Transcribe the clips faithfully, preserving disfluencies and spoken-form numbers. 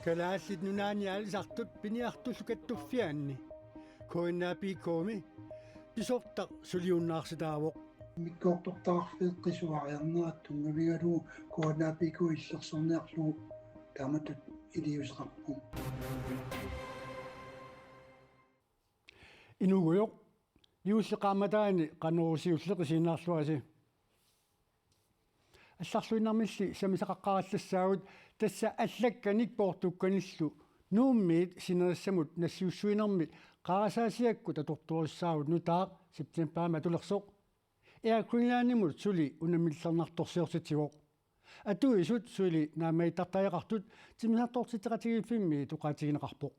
Kalaallit Nunaanni aalisartut piniartullu kattuffianni K N A P K-mi pisortaq suliunnaarsitaavoq. Immikkoortortaqarfiit qisuariarnerat tunngavigalugu K N A P K illersorniarlugu taamatut iliuuseqarpoq. Inuugujoq, juulli qaammataani Qanorooq siulleq isiginnaarluarisi. Allarluinnarmilli sammisaqaqqaarallassaagut, tassa allakkanik poortukkanillu Nuummiit sinerissamut nassiussuinermi qarasaasiakkut atortorissaagut nutaaq septembarimi atulersoq Air Greenlandimut suli unammillernartorsiortitsivoq. Atuisut suli naammagiittartariaqartut timmisartoortitseqatigiiffimmiit oqaatigineqarpoq.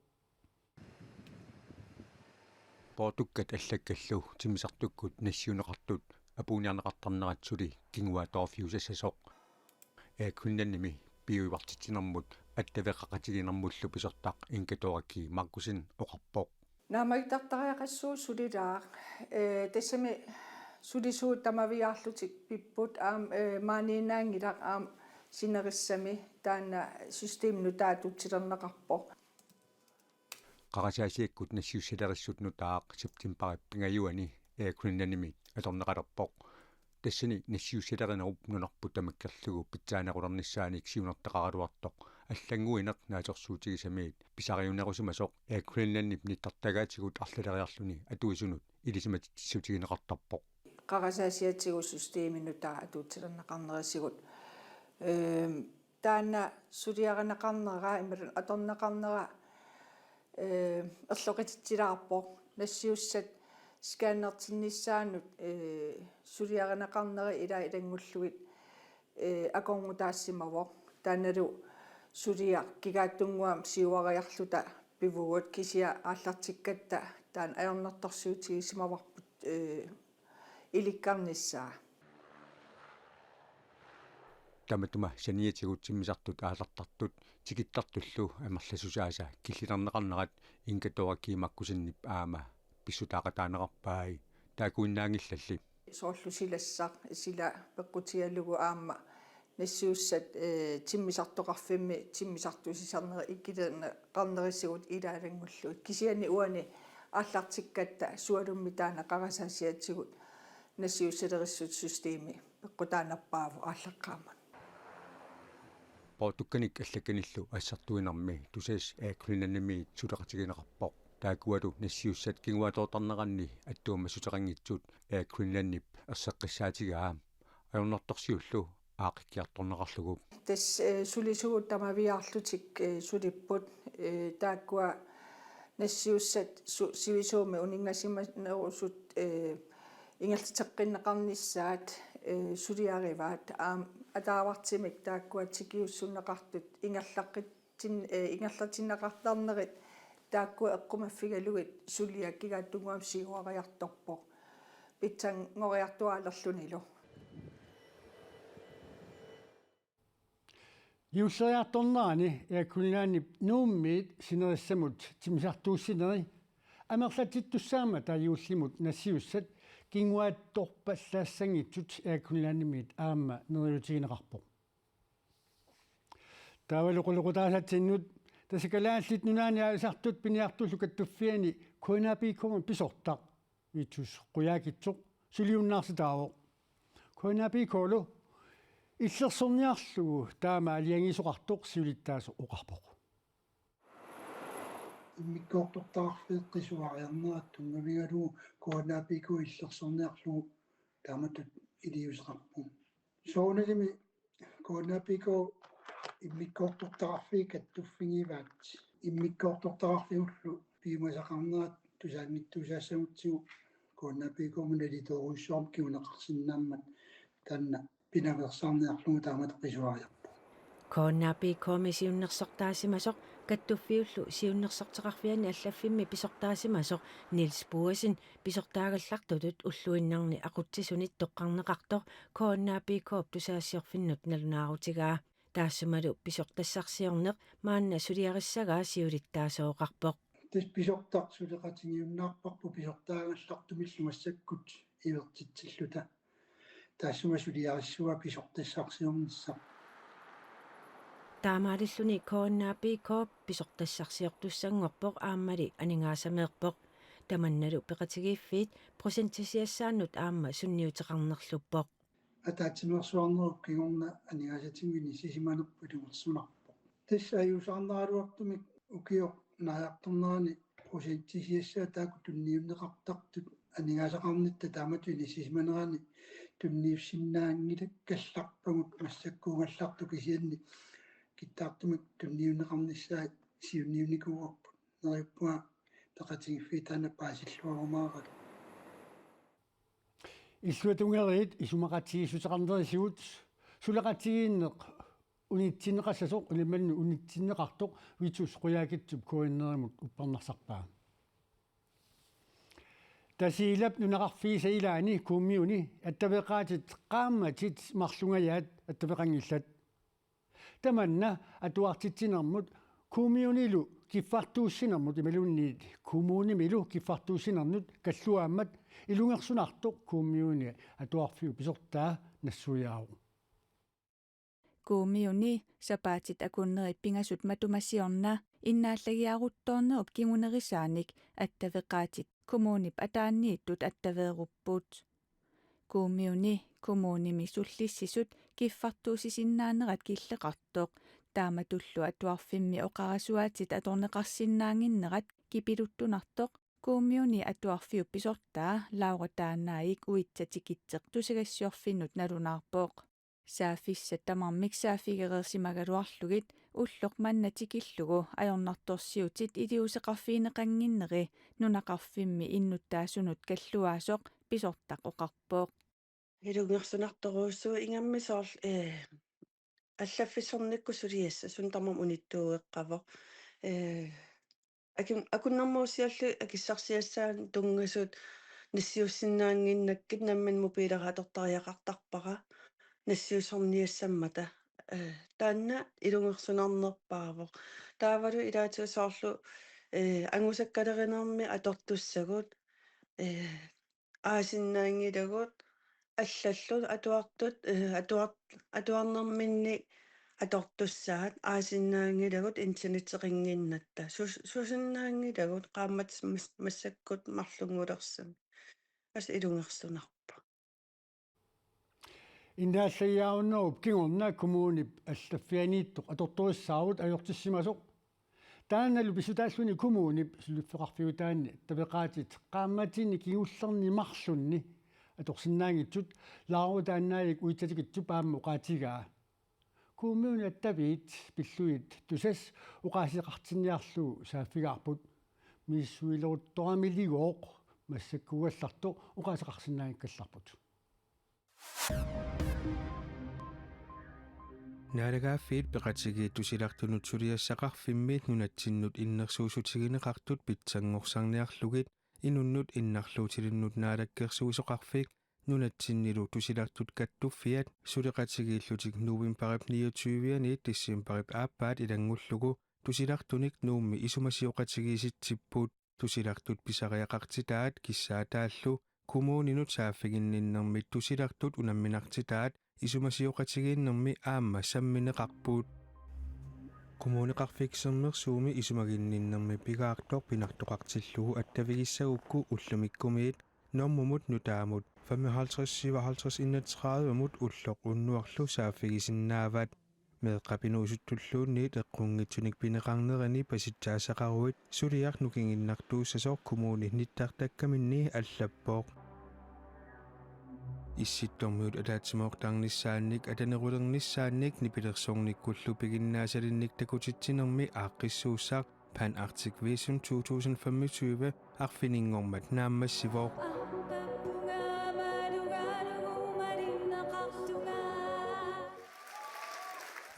Poortukkat allakkallu timmisartukkut nassiunneqartut apuunniarneqartarnerat suli kinguaattoorfiusassasoq. Air Greenlandimi piujuartitsinermut attaveqaqatigiinnermullu pisortaq Inga Dora G. Markussen oqarpoq. Naammagiittartariaqassuugut sulilaaq, ee, tassami sulisugut tamaviaarlutik pipput aamma, ee, maaniinnaanngilaq aamma sinerissami taanna systemi nutaaq atuutilerneqarpoq. Qarasaasiakkut nassiussalerissut nutaaq septembarip pingajuani Air Greenlandimi atorneqalerpoq. Tassani nassiussalerinerup nunarput tamakkerlugu pitsaanerulernissaanik siunertaqaraluartoq allannguineq naatsorsuutigisamiit pisariunerusimasoq Air Greenlandip nittartagaatigut arlaleriarluni atuisunut ilisimatitsissutigineqartarpoq. Qarasaasiatigut systemi nutaaq atuutilerneqarnerisigut, ehm, taanna suliarineqarnera imaluunniit atorneqarnera, ee, erloqititsilaarpoq. Nassiussat scannertinnissaannut, ee, suliarineqarneri ilaa ilanngullugit, ee, akornutaasimavoq. Taannalu suliaq kigaattunnguamik siuariarluta pivugut, kisianni aallartikkatta taanna ajornartorsiutigisimavarput, ee, ilikkarnissaa. Tamatuma saniatigut timmisartut aallartartut tikittartullu amerlassusaasa killilerneqarnerat Inga Dora G. Markussenip aamma pissutaaqataanerarpai, taakkuinnaanngillalli. Soorlu silassaq, sila peqqutigalugu aamma nassiussat, ee, timmisartoqarfimmi timmisartuusisarnerit ikilineqarnerisigut ilaa ilanngullugit. Kisianni uani aallartikkatta sualummik taanna qarasaasiatigut nassiussalerissut systemi peqqutaannarpaavoq aallaqqaammut. Poortukkanik allakkanillu assartuinermi Tusass Air Greenlandimiit suleqatigineqarpoq. Taakkualu nassiussat kinguaattoortarneranni attuumassuteqanngitsut Air Greenlandip erseqqissaatigaa ajornartorsiullu aaqqikkiartorneqarlugu. Tassa, ee, sulisugut tamaviaarlutik, ee, sulipput, ee, taakkua nassiussat su-, sivisuumik uninngasimanerusut, ee, ingerlateqqinneqarnissaat, ee, suliarivaat, aamma ataavartumik taakkua tikiussunneqartut ingerlaqqit- tin-, ee, ingerlatinneqartarnerit taakkua eqqumaffigalugit suliaq kigaattunnguamik siuariartorpoq pitsanngoriartuaalerlunilu. Juulleriartornerani Air Greenlandip Nuummiit sinerissamut timmisartuussineri amerlatsittussaammata juullimut nassiussat kinguaattoorpallaassanngitsut Air Greenlandimiit aamma neriuutigineqarpoq. Taavalu qulequtaasatsinnut, tassa Kalaallit Nunaanni aalisartut piniartullu kattuffianni K N A P K-mi pisortaq Vitus Qujaukitsoq suliunnaarsitaavoq. K N A P K-lu illersorniarlugu taama aalajangiisoqartoq siulittaasoq oqarpoq. Immikkoortortaqarfiit qisuariarnerat tunngavigalugu K N A P K illersorniarlugu taamatut iliuuseqarpoq. Soorunalimi K N A P K immikkoortortaqarfiit kattuffigivaat, immikkoortortaqarfiullu piumasaqarnerat tusaanngitsuusaassagutsigu K N A P K-mut nalitoorujussuarmik kinguneqarsinnaammat taanna pinaveersaarniarlugu taamatut qisuariarpoq. K N A P K-mi siunnersortaasimasoq, kattuffiullu siunnersorteqarfianni allaffimmi pisortaasimasoq Niels Boesen pisortaagallartutut ulluinnarni aqutsisunit toqqarneqartoq K N A P K-p tusagassiorfinnut nalunaarutigaa. Taassumalu pisortassarsiorneq maanna suliarissagaa siulittaasooqarpoq. Tassa pisortaq suleqatigiunnaarparput pisortaagallartumillu massakkut ivertitsilluta. Taassuma suliarissavaa pisortassarsiornissaq. Taamaalilluni K N A P K pisortassarsiortussanngorpoq aammali aningaasameerpoq. Tamannalu peqatigiiffiit procentisiassaannut aamma sunniuteqarnerluppoq. Ataatsimeersuarnerup kingorna aningaasatigut inissisimanerput ilungersunarpoq. Tassa ajuusaarneraluartumik ukioq naajartornerani procentisiassaat taakku tunniunneqartartut aningaasaqarnitta taamatut inissisimanerani tunniussinnaanngilakkallarpagut massakkuugallartoq, kisianni kittaartumik tunniunneqarnissaat siunniunnikuuarput. Neriuppunga peqatigiiffiit taanna paasilluarumaaralu. Illuatungeriit isumaqatigiissuteqarnerisigut suleqatigiinneq unitsinneqassasoq imaluunniit unitsinneqartoq Vitus Qujaukitsup K N R-imut uppernarsarpaa. Tasiilap nunaqarfiisa ilaani Kuummiuni attaveqaatit qaammatit marlungajaat attaveqanngillat. Tamanna atuartitsinermut Kuummiunilu kiffartuussinermut imaluunniit Kuummiunimilu kiffartuussinernut kalluaammat ilungersunartoq Kuummiuni atuarfiup pisortaa nassuiaavoq. Kuummiuni sapaatit akunnerit pingasut matuma siorna innaallagiaruttoornerup kingunerisaanik attaveqaatit kommunip ataaniittut attaveerupput. Kuummiuni kommunimi sullissisut kiffartuussisinnaanerat killeqartoq taamatullu atuarfimmi oqarasuaatit atorneqarsinnaannginnerat kipiluttunartoq Kuummiuni atuarfiup pisortaa Laura Taannaik Uitsatik Itseq tusagassiorfinnut nalunaarpoq. Saaffissat tamarmik saaffigereersimagaluarlugit ulloq manna tikillugu ajornartorsiutit iliuuseqarfigineqannginneri nunaqarfimmi innuttaasunut kalluaasoq pisortaq oqarpoq. Ilungersunartorujussuuvoq, ingammik soorlu, eh, allaffissornikkut suliassaq suna tamarmi unittuugeqqavoq. Eh, akun-, akunnermut usiallu akissarsiassaanut tunngasut nassiussinnaannginnakkit, nammineq mobiilerit atortariaqartarpara nassiussorniassammata. Eh, taanna ilungersunarnerpaavoq. Taavalu ilaatigut soorlu, eh, angusakkalerinermi atortussagut, eh, aasinnaanngilagut, allallu atuartut, eh, atuart-, atuarnerminni atortussaat aasinnaanngilagut internetteqannginnatta. Sus-, susinnaanngilagut qaammatit mas-, massakkut marlunngulersut. Tassa ilungersunarpoq. Innaallagiarunnerup kingorna kommunip allaffianiittoq atortorissaarut ajortissimasoq. Taannalu pissutaalluni kommunip suliffeqarfiutaanni attaveqaatit qaammatinni kingullerni marlunni atorsinnaanngitsut Laura Taannaik Uitsatik Itsup aamma oqaatigaa. Kuummiuni attaviit pillugit Tusass oqaaseqartinniarlugu saaffigaarput. Misissuileruttoramiligooq massakkuugallartoq oqaaseqarsinnaanngikkallarput. Naalagaaffiit Peqatigiit Tusilartunut suliassaqarfimmi nunatsinnut innersuussutigineqartut pitsanngorsarniarlugit inunnut innarluutilinnut naalakkersuisoqarfik nunatsinnilu Tusilartut Kattuffiat suleqatigiillutik novembarip niogtyve-anit decembarip aappaat ilanngullugu Tusilartunik Nuummi isumasioqatigiissitsipput. Tusilartut pisariaqartitaat kissaataallu kommuninut saaffiginninnermit Tusilartut unamminartitaat isumasioqatigiinnermi aamma sammineqarput. Kommuneqarfik Sermersuumi isumaginninnermi pigaartoq pinartoqartillugu attavigissagukku ullumikkumiit normumut nutaamut femoghalvtreds syvoghalvtreds enogtredive-mut ulloq unnuarlu saaffigisinnaavat. Meeqqap inuusuttulluunniit eqqunngitsunik pineqarnerani pasitsaassaqaruit suliaq nukinginnartuussasoq kommuni nittartakkaminni allappoq. Issittormiut ataatsimoortarnissaannik atanerulernissaannik nipilersornikkullu piginnaasalimmik takutitsinermi aaqqissuussaq Pan Arctic Vision to tusind femogtyve arfininngormat naammassivoq.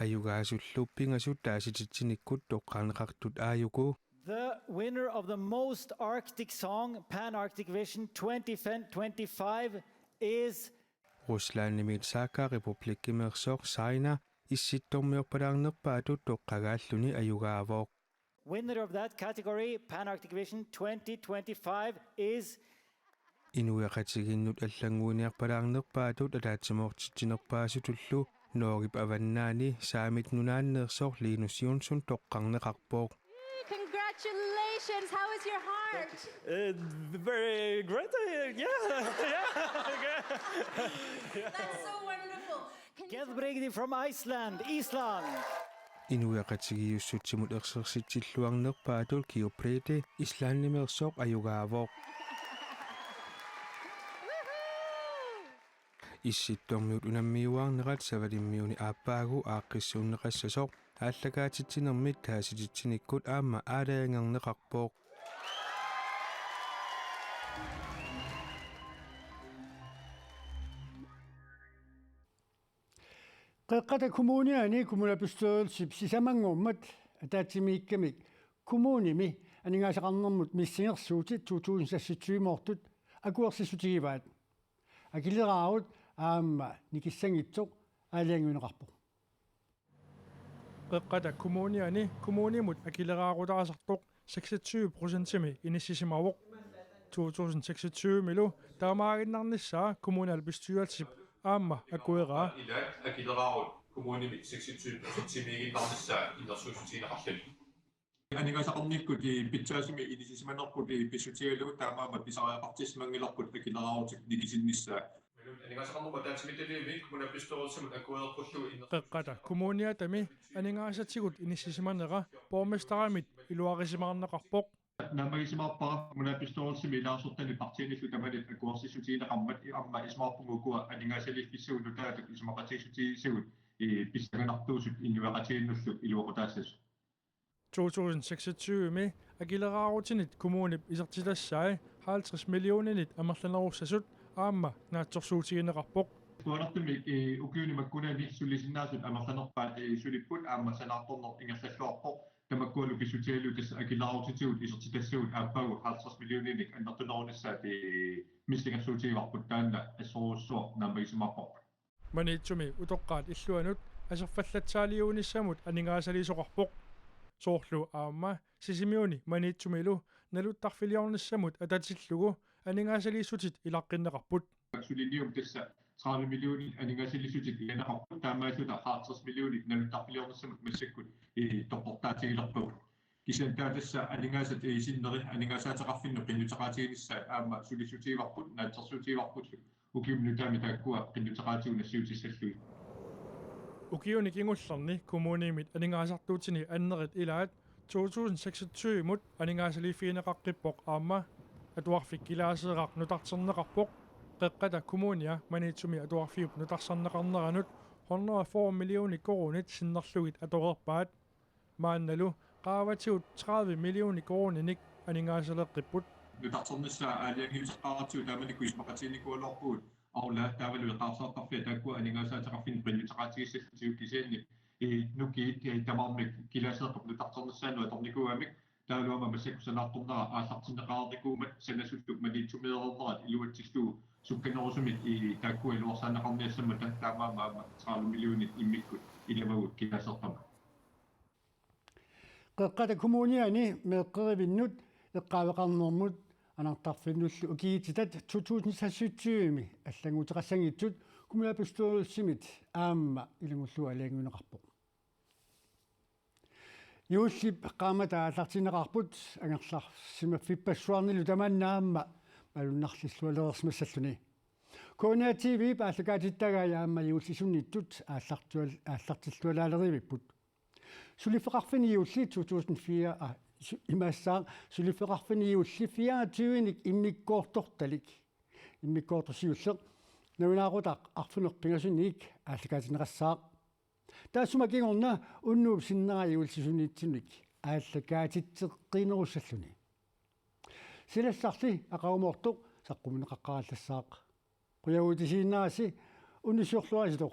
Ajugaasullu pingasut taasititsinikkut toqqaarneqartut aajuku. The winner of the most Arctic song, Pan Arctic Vision twenty twenty-five, is Ruslandimiit Sakha Republikimeersoq Saina issittormiorpalaarnerpaatut toqqagaalluni ajugaavoq. Winner of that category, Pan Arctic Vision twenty twenty-five, is Inuiaqatigiinnut allannguiniarpalaarnerpaatut ataatsimoortitsinerpaasutullu Norgep avannaani Saamit Nunaanneersoq Linus Jonsson toqqarneqarpoq. Congratulations. How is your heart? Uh, very great. Uh, yeah. Yeah. That's so wonderful. Can you Geðprýði from Iceland, Ísland. Inuiaqatigiissutsimut ersersitsilluarnerpaatut Geðprýði Islandimeersoq ajugaavoq. Issittormiut unammiuaarnerat Savalimmiuni aappaagu aaqqissuunneqassasoq aallakaatitsinermit taasititsinikkut aamma aalajangerneqarpoq. Qeqqata Kommuniani kommunalbestyrelsip sisamanngormat ataatsimiikkamik kommunimi aningaasaqarnermut missingersuutit to tusind seksogtyve-moortut akuersissutigivaat. Akileraarut aamma nikissanngitsoq aalajangiunneqarpoq. Qeqqata Kommuniani kommunimut akileraarutaasartoq seksogtyve procentimi inissisimavoq. To tusind seksogtyve-milu taamaaginnarnissaa kommunalbestyrelsip aamma akueraa. Ilaat akileraarut kommunimi seksogtyve procentimiiginnarnissaa innersuussutigineqarluni. Aningaasaqarnikkut pitsaasumik inissisimanerput pissutigalugu taamaammat pisariaqartissimanngilarput akileraarutip nikisinnissaa. Aningaasaqarnermut ataatsimiititaliami kommunalbestyrelsimut akuereqqullugu inner- Qeqqata Kommuniatami aningaasatigut inissisimanera borgmesterimit iluarisimaarneqarpoq. Naammagisimaarpara kommunalbestyrelsimi ilaasortani partiinillu tamanit akuersissutigineqarmat aamma isumaqarpunga ukua aningaasaliiffissagut nutaatut isumaqatigiissutigisagut pissanganartuusut inuiaqatigiinnullu iluaqutaassasut. To tusind seksogtyve-mi akileraarutinit kommunip isertitassai halvtreds millioninit amerlanerussasut aamma naatsorsuutigineqarpoq. Kuanartumik ukiuni makkunani sulisinnaasut amerlanerpaat sulipput aamma sanaartorneq ingerlalluarpoq. Tamakkualu pissutigalugu tassa akileraarutitigut isertitassagut aappaagu halvtreds millioninik annertunerunissaat missingersuutigivarput taanna assorujussuaq naammagisimaarparput. Maniitsumi utoqqaat illuanut aserfallatsaaliuinissamut aningaasaliisoqarpoq. Soorlu aamma Sisimiuni Maniitsumilu naluttarfiliornissamut atatillugu aningaasaliissutit ilaqqinneqarput. Sulinium tassa tredive millionit aningaasaliissutit ilaneqarput taamaalluta halvtreds millionit naluttarfiliornissamut massakkut torportaatigilerpagut. Kisianni taava tassa aningaasat sinneri aningaasaateqarfinnut qinnuteqaatiginissaat aamma sulissutigivarput naatsorsuutigivarpullu ukiumi nutaami taakkua qinnuteqaatigut nassiutissallugit. Ukiuni kingullerni kommunimit aningaasartuutini annerit ilaat to tusind seksogtyve-mut aningaasaliiffigineqaqqippoq aamma Atuarfik Kilaaseeraq nutarterneqarpoq. Qeqqata Kommunia Maniitsumi Atuarfiup nutarterneqarneranut hundrede og fyrre millioner koruunit sinnerlugit atoreerpaat. Maannalu qaavatigut tredive millioner koruuninik aningaasaleqqipput. Nutarternissaa aalajangiuteqqaaratsigu taamanikkut isumaqatiginikuugaluarpugut Aula taavalu eqqarsartarfia taakkua aningaasaateqarfinnut qinnuteqaatigissallutigit kisianni nukiit tamarmik Kilaaseeqqap nutarternissaanut atornikuugamik taavalu aamma massakkut sanaartornera aallartinneqareernikuummat sanasutut Maniitsumeereernerat iluatsillugu sukkanerusumik taakkua iluarsaanneqarniassammata taamaammat aamma tredive millionit immikkut ilavagut Kilaaseeqqamut. Qeqqata Kommuniani meeqqerivinnut eqqaaveqarnermut anartarfinnullu ukiititat to tusind seksogtyve-mi allannguuteqassanngitsut kommunalbestyrelsimit aamma ilanngullugu aalajangiunneqarpoq. Juullip qaammataa aallartinneqarput angerlarsimaffippassuarnilu tamanna aamma malunnarlillualereersimassalluni. K N R T V-p aallakaatittagai aamma juullisunnittut aallartual-, aallartillualaalerivipput. Suliffeqarfinni juulli to tusind fire, ah, su-, imaassaaq, suliffeqarfinni juulli fireogtyve-nik immikkoortortalik, immikkoortoq siulleq, nalunaaqutaq arfineq-pingasunniit aallakaatinneqassaaq. Taassuma kingorna unnuup sinnera juullisunniitsunik aallakaatitseqqiinerussalluni. Silassarli aqagumoortoq saqqummiunneqaqqaarallassaaq. Qujavuutisiinnarassi unnussiorluaritsi.